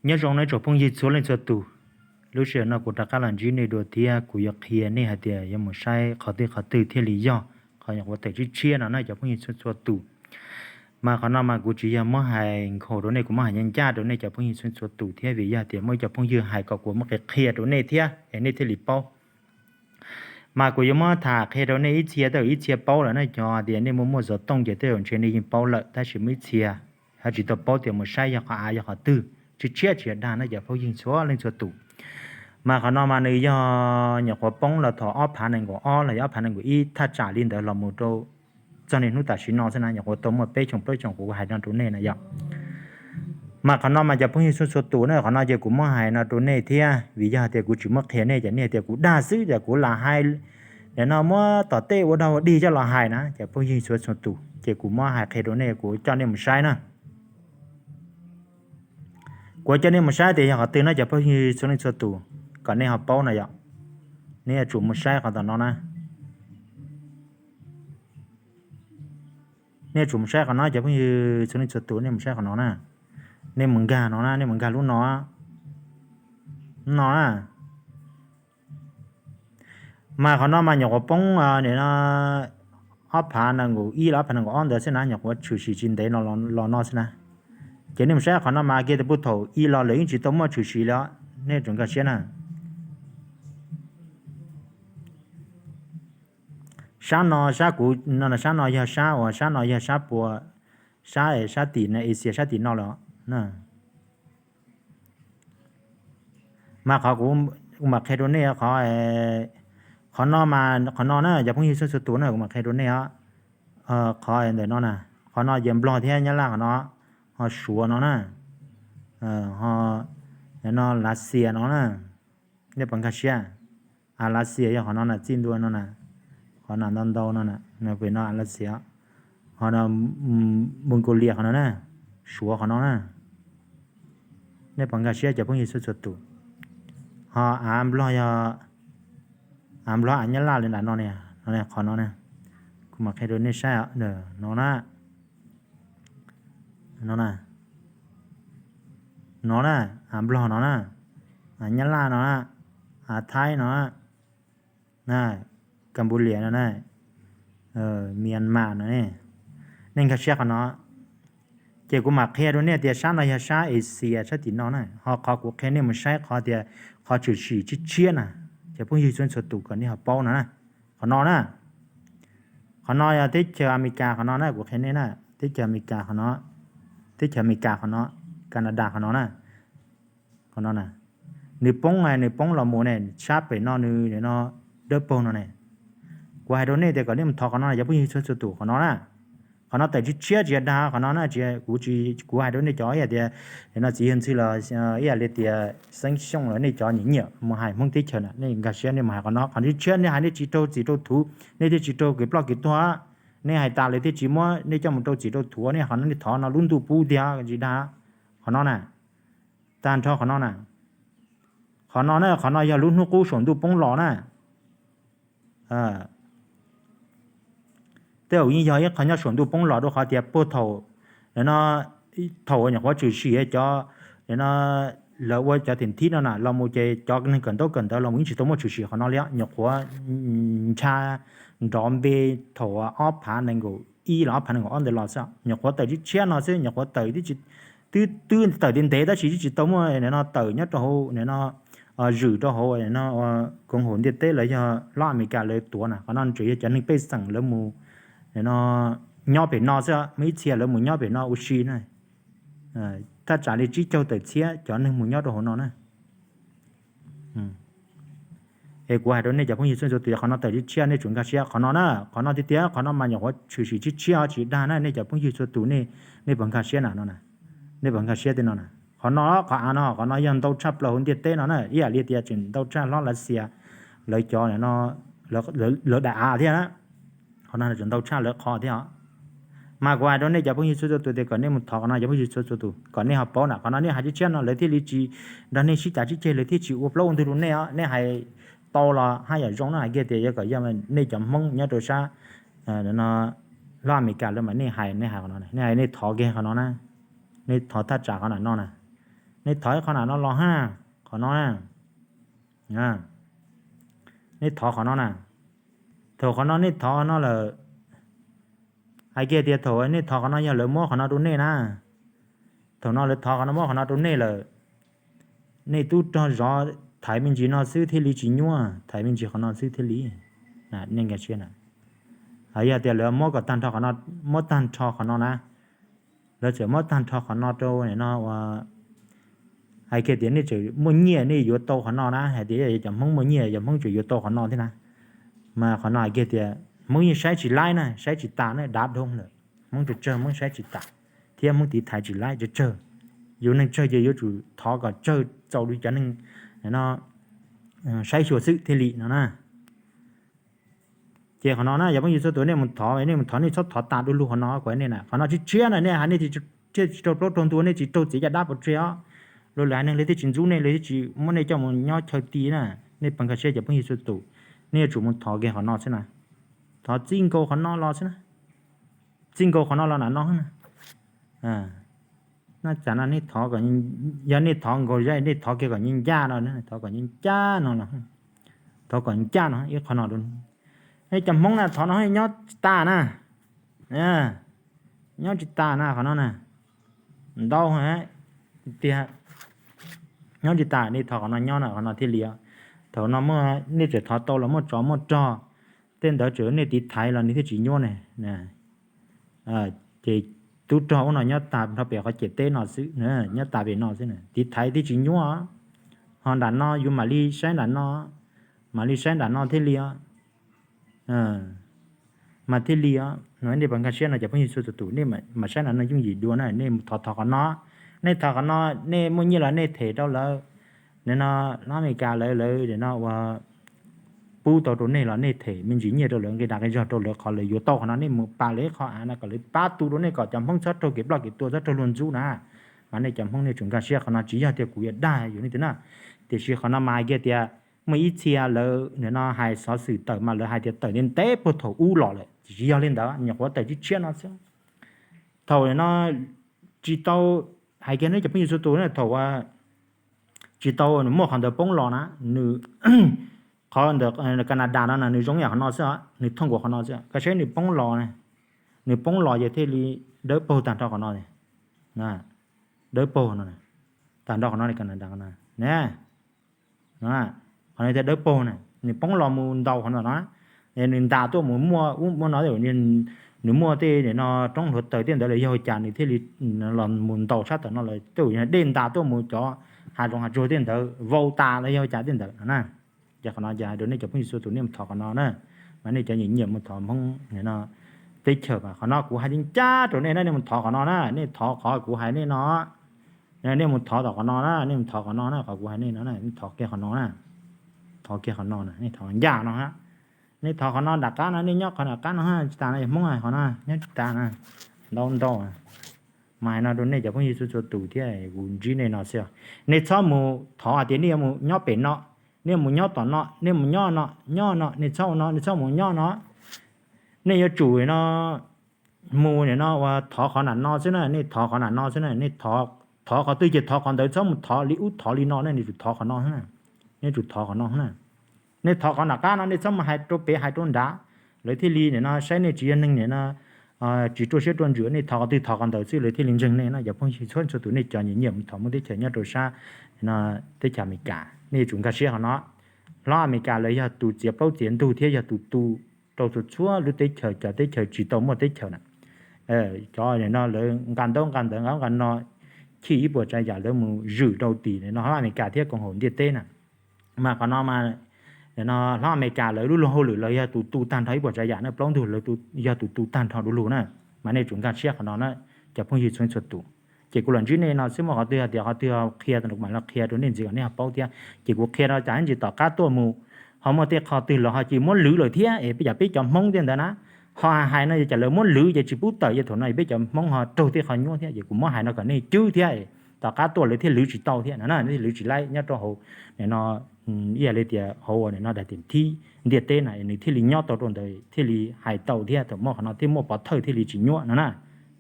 Nyob zoo nej tsoom phooj ywg txhua leej txhua tus, lub sij hawm no kuv rov qab los ntsib nej dua thiab kuv yuav qhia nej hais tias yuav mus saib qhov twg qhov twg thiaj li yog qhov nyuam qhuav tawm tshiab tshiab no na cov phooj ywg txhua txhua tus. Mas qhov no mas kuv tsis yog muab hais nkhaus rau nej, kuv muab hais ncaj ncaj rau nej cov phooj ywg txhua txhua tus thiab vim yog tias muaj ib co phooj ywg hais kom kuv muab qhia qhia rau nej thiab es nej thiaj li paub. Mas kuv yuav muab tham qhia rau nej ib txhia tej zaum ib txhia paub lawm na, cov tias nej muaj muaj xov tooj ces tej zaum ntshe nej yeej paub lawm tab sis muaj ib txhia ho tsis tau paub tias mus saib yog qhov av yog qhov twg, tshiab tshiab tsis yog dag na cov phooj ywg txhua leej txhua tus. Mas qhov no mas nws yog nyuam qhuav poob los thaum ob phav nees nkaum ob los yog ob phav nees nkaum ib thaj tsam li ntawd los mus rau txog niaj hnub tam sim no xwb na, nyuam qhuav tau muaj peb xyoos plaub xyoos kuv hais no rau nej na yom. Mas qhov no mas cov phooj ywg txhua txhua tus na, qhov no ces kuv muab hais no rau nej thiab vim yog tias kuv tsis muab qhia nej ces nej tias kuv dag xwb ces kuv lam hais, nim no muab tom tej ua dog ua dig coj los hais na cov phooj ywg txhua txhua tus, ces kuv muab hais qhia rau nej, kuv coj nej mus saib na. Kuv coj nej mus saib tias yog qhov twg no cov phooj ywg txhua leej txhua tus, kom nej ho paub no yom. Nej yuav tsum mus saib qhov tom no na. Nej yuav tsum mus saib qhov no cov phooj ywg txhua leej txhua tus, nej mus saib qhov no na. Nej mus nkag no na, nej mus nkag lub no, no na. Mas qhov no mas nyuam qhuav poob, nim no ob phav nees nkaum ib los ob phav nees nkaum ob ntawd xwb na, nyuam qhuav tshwm sim tsis ntev no los no xwb na. Ces nej mus saib qhov no mas kiag tias puag thaum ib los lawv yeej tsis tau muaj tshwm sim li os, nej tsum nkag siab na. Sab no sab kuv no, sab no yog sab uas, sab no yog sab puas, sab, sab tim Asia sab tim no lawm. Mas qhov kuv mam qhia rau nej qhov, qhov no mas qhov no na cov phooj ywg txhua txhua tus na, kuv mam qhia rau nej os. Qhov ntawm no na, qhov no ces Nplog thiab Nyab Laj qhov no, ho Suav no na, ho no Lav Xias no na, nej puas nkag siab? A Lav Xias yog qhov no na, txij ntua no na, qhov na ntau ntau no na, pem no A Lav Xias, ho no Mongolia qhov no na, Suav qhov no na, nej puas nkag siab cov phooj ywg txhua txhua tus? Ho av Nplog yog, av Nplog av Nyab Laj li nram no, qhov no na, kuv mam qhia rau nej saib no na, no na, no na, av Nplog no na, av Nyab Laj no na, av Thaib no na, Cambodia no na, Myanmar no, nej nkag siab qhov no. Ces kuv mam qhia rau nej tias sab no yog sab Asia sab tim no na, ho qhov kuv qhia nej mus saib qhov tias qhov tshwm sim tshiab tshiab na, cov phooj ywg txhua txhua tus kom nej ho paub no na. Qhov no na, qhov no yog teb chaws Amelikas qhov no na, kuv qhia nej na, teb chaws Amelikas qhov no, teb chaws Amelikas qhov no, Canada qhov no na, qhov no na, nws poob, nws poob los mus ne, sab pem no nws no dawb paug no ne. Kuv hais rau nej tias kom nej mus thov qhov no, cov phooj ywg txhua txhua tus, qhov no na. Qhov no tawm tshiab tshiab tsis yog dag qhov no na, kuv, kuv hais rau nej cov ib yam tias, no txiv yawg ntxwg los ib yam li tias Xeeb Xyooj los nej cov nyiam nyiam mus hais Hmoob teb chaws na, nej nkag siab nej mus hais qhov no, qhov tshiab tshiab nej hais nej tsis raug txim raug thuv, nej thiaj tsis raug kev ploj kev tuag. Nej hais tas lawv thiaj tsis muab nej coj mus rau txim rau thuv, nej qhov no nej thov no lub ntuj pub tiag tsis dag. Qhov no na, tag nrho qhov no na, qhov no na, qhov no yog lub hnub qub saum ntuj poob los na. Tej zaum yeej yog ib qho nyob saum ntuj poob los rau qhov tias puag thaum, no, thaum nyuam qhuav tshwm sim cov, no, lawv ua cov thim thib no na los mus ces cov neeg kawm ntaub kawm ntawv los mus yeej tsis tau muaj tshwm sim qhov no li, nyuam qhuav ncha nrov npe thaum ob phav nees nkaum ib los ob phav nees nkaum ob ntawd los xwb, nyuam qhuav tawm tshiab tshiab no xwb, nyuam qhuav tawm twb, twb tawm ntev ntev tab sis twb tsis tau muaj no tawm nyob rau hauv no, zwm rau hauv no, koom haum ntiaj teb lawv yog lub Amelikas lawv tuav na, qhov no tsuas yog cov neeg pej xeem lawv mus no nyob pem no xwb, muaj ib txhia lawv mus nyob pem no ua si na. Thaj tsam li tsib caug tawm txhiab cov neeg mus nyob rau hauv no na. Es kuv hais rau nej cov phooj ywg txhua txhua tus, qhov no tawm tshiab tshiab nej tsum nkag siab qhov no na, qhov no tiag tiag qhov no mas nyuam qhuav tshwm sim tshiab tshiab tsis dag na, nej cov phooj ywg txhua tus nej, nej puas nkag siab tej no na? Nej puas nkag siab tej no na? Qhov no, qhov av no, qhov no yog ntau tshaj plaws hauv ntiaj teb no na, ib yam li tias tseem ntau tshaj hlob Lav Xias lawv cov, lawv daim av thiab na. Qhov no tseem ntau tshaj lawv qhov thiab os. Mas kuv hais rau nej cov phooj ywg txhua txhua tus tias kom nej mus thov qhov no, cov phooj ywg txhua txhua tus, kom nej ho paub na, qhov no nej hais tshiab tshiab no lawv thiaj li tsis nrog nej sib cav sib ceg, lawv thiaj tsis ua plaub ua ntug rau nej os. Nej hais tau los haj yam zoo na, hais kiag tias yog kom yog nej cov Hmoob nyob rau sab no, lub Amelikas lawv mas nej hais, nej hais qhov no, nej hais nej thov kiag qhov no na, nej thov thaj tsam qhov no no na. Nej thov ib qho na no los hab, qhov no na, nej thov qhov no na. Thaum qhov no nej thov no lawm, hais kiag tias thaum nej thov qhov no yog lawv muab qhov no rau nej na, thaum no lawv thov qhov no muab qhov no rau nej lawm, nej tub rog zov thaiv me ntsis no xwb thiaj li tsis nyuaj, thaiv me ntsis qhov no xwb thiaj li. Nej nkag siab na, yog tias lawv muab kom tag nrho qhov no, muab tag nrho qhov no na, lawv txawm muab tag nrho qhov no rau no ua, hais kiag tias nej tseem muaj nyiaj nej yuav tau qhov no na, hais tias cov Hmoob muaj nyiaj cov Hmoob tseem yuav tau qhov no thiab na. Mas qhov no hais kiag tias Hmoob yeej saib tsis laib na, saib tsis tas na, dav dhoo lawm. Hmoob tsawg tsawg Hmoob saib tsis tas, thiab Hmoob tiv thaiv tsis laib tsawg tsawg. Yus neeg tsawg ces yuav tsum thov kom tsawg txaus li cov neeg no saib xyuas xwb thiaj li no na. Ces qhov no na yog phooj ywg txhua tus nej mus thov, nej mus thov nej txhob thov tas du lug qhov no kuv nej na, qhov no tshiab tshiab na, nej hais nej thiaj tsis raug plaub raug ntug, nej tsis raug txiav caj dab pov tseg os. Luag lwm haiv neeg lawv thiaj tsis ntxub nej, lawv thiaj tsis muab nej coj mus nyob chaw ti na. Nej pab nkag siab cov phooj ywg txhua tus, nej yuav tsum mus thov kiag qhov no xwb na, thov txij nkaus qhov no los xwb na, txij nkaus qhov no los nram no na. Na cas no nej thov, yog nej thov nkaus zaj nej thov kiag kom ncaj ncaj no, thov kom ncaj ncaj no los, thov kom ncaj no ib qho no. Nej cov Hmoob na thov no nyob tsis tas na, nyob tsis tas na qhov no na, ntau tiag, nyob tsis tas. Nej thov qhov no nyob no qhov no thiaj li, thaum no muaj nej tseem thov tau los muaj tsov muaj rog, tej ntawd tseem nej tiv thaiv los nws thiaj tsis nyuaj ne. Ces tub rog ub no nyob tas nrho pem qhov ciam teb no xwb, nyob tas pem no xwb, tiv thaiv thiaj tsis nyuaj. Ho nram no yus mam li saib nram no, mam li saib nram no thiaj li os, mas thiaj li os no. Nej pab nkag siab no cov phooj ywg txhua tus, nej mam saib nram no yooj yim dua na, nej thov thov qhov no, nej thov qhov no, nej muaj nyiaj los nej them rau lawv, no Hlob Amelikas lawv lawv no ua pub tau rau nej los nej them me ntsis nyiaj rau lawv, nqi dag nqi zog rau lawv, qhov lawv yuav tau qhov no nej mus pas lawv ib qho av no kom lawv pab tu rau nej kom cov Hmoob txhob raug kev ploj kev tuag, txhob raug luag ntxub na. Mas nej cov Hmoob nej tsum nkag siab qhov no, tsis yog tias kuv yuav dag yus nej tiag na, tiam sis qhov no mas hais kiag tias muaj ib txhia lawv nim no hais xov xwm tawm mas lawv hais tias tawm ntev ntev puag thaum ub los lawm, tsis yog li ntawd, nyuam qhuav tawm tshiab tshiab no xwb. Thaum no tsis tau, hais kiag nej cov phooj ywg txhua tus, thaum tsis tau nws muaj qhov ntawd poob los na, nws, qhov ntawm Canada no na nws zoo yam qhov no xwb, nws thooj nkaus qhov no xwb, koj saib nws poob los, nws poob los ces thiaj li dawb paug tag nrho qhov no, dawb paug no, tag nrho qhov no Canada no na, qhov no thiaj dawb paug na, nws poob los mus ntaus qhov no na, nws ntas tuaj mus muaj ub muaj no, nws muaj tej no roob hluav taws tej ntawd los yog ua cas nws thiaj li los mus ntaus sab tawm no los tej yog dej ntas tuaj mus cov hav zoov hav tsuag tej ntawd vau tas los yog ua cas tej ntawd no na. Ces qhov no ces hais rau nej cov phooj ywg txhua tus nej mus thov qhov no na, mas nej cov nyiam nyiam mus thov Hmoob teb chaws mas qhov no kuv hais ncaj ncaj rau nej na, nej mus thov qhov no na, nej thov qhov kuv hais nej no, nej mus thov tom qhov no na, nej mus thov qhov no na, qhov kuv hais nej no, nej thov kiag qhov no na, thov kiag qhov no na, nej thov ncaj no, nej thov qhov no nram qab no, nej nyob qhov nram qab no tsis tas no, Hmoob qhov no nyob tsis tas na, ntau ntau. Mas hais no rau nej cov phooj ywg txhua txhua tus thiab kuv ntsib nej no xwb, nej txhob mus thov hais tias nej yuav mus nyob pem no, nej mus nyob tom no, nej mus nyob no, nyob no, nej txhob ua no, nej txhob mus nyob no. Nej yuav tsum no mus nim no ua thov qhov nram no xwb na, nej thov qhov nram no xwb na, nej thov qhov twg ces thov qhov ntawd, txhob mus thov li ub thov li no na, nej tsum thov qhov no, nej tsum thov qhov no na. Nej thov qhov nram qab no, nej txhob mus hais rau pem hais rau nrad, lawv thiaj li nim no saib nej tsis yog neeg nim no tsis ruaj siab ruaj ntsws, nej thov qhov twg thov qhov ntawd xwb lawv thiaj li ntseeg nej no. Cov phooj ywg txhua txhua tus nej cov nyiam nyiam mus thov Hmoob teb chaws nyob rau sab teb chaws Amelikas, nej yuav tsum nkag siab qhov no. Hlob Amelikas lawv yog tus txiav plaub txiav ntug thiab yog tus tu rau txhua txhua lub teb chaws, cov teb chaws tsis tau muaj teb chaws na. Cov no lawv nqa ntaub nqa ntawv nqa nqa no, chij ib puas tsav yam lawv mus zwm rau tim no hlob Amelikas thiab koom haum ntiaj teb na. Mas qhov no mas, no hlob Amelikas lawv lub luag hauj lwm lawv yog tus tu tag nrho ib puas tsav yam na, plaub ntug lawv yog tus tu tag nrho du lug na. Mas nej tsum nkag siab qhov no na, cov phooj ywg txhua txhua tus. Ces kuv los ntsib nej no xwb, muaj qhov twg hais tias qhov twg qhia tau kuv mam los qhia rau nej ntxiv kom nej ho paub thiab. Ces kuv qhia rau cas ntsis tom qab tuaj mus ho muaj tej qhov twg los ho cia muab lwv lawm thiab es peb cov, peb cov Hmoob tej ntawd na, ho hais no yog cas lawv muab lwv ces tsis pub tawm ces thaum no peb cov Hmoob ho raug tej qhov nyuaj thiab. Ces kuv muab hais no kom nej cwb thiab, tom qab tuaj lawv thiaj lwv tsis tau thiab no na, lwv tsis laib nyob rau hauv no, ib yam li tias hauv ua no daim tiam thib ntiaj teb na, nws thiaj li nyob tau rau ntawd thiaj li hais tau thiab, thaum muaj qhov no thiaj muaj pov thawj thiaj li tsis nyuaj no na.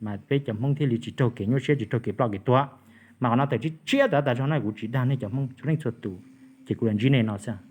Mas peb cov Hmoob thiaj li tsis raug kev nyuaj siab tsis raug kev ploj kev tuag. Mas qhov no tawm tshiab tshiab tas tas zog no kuv tsis dag nej cov Hmoob txhua leej txhua tus, ces kuv los ntsib nej no xwb.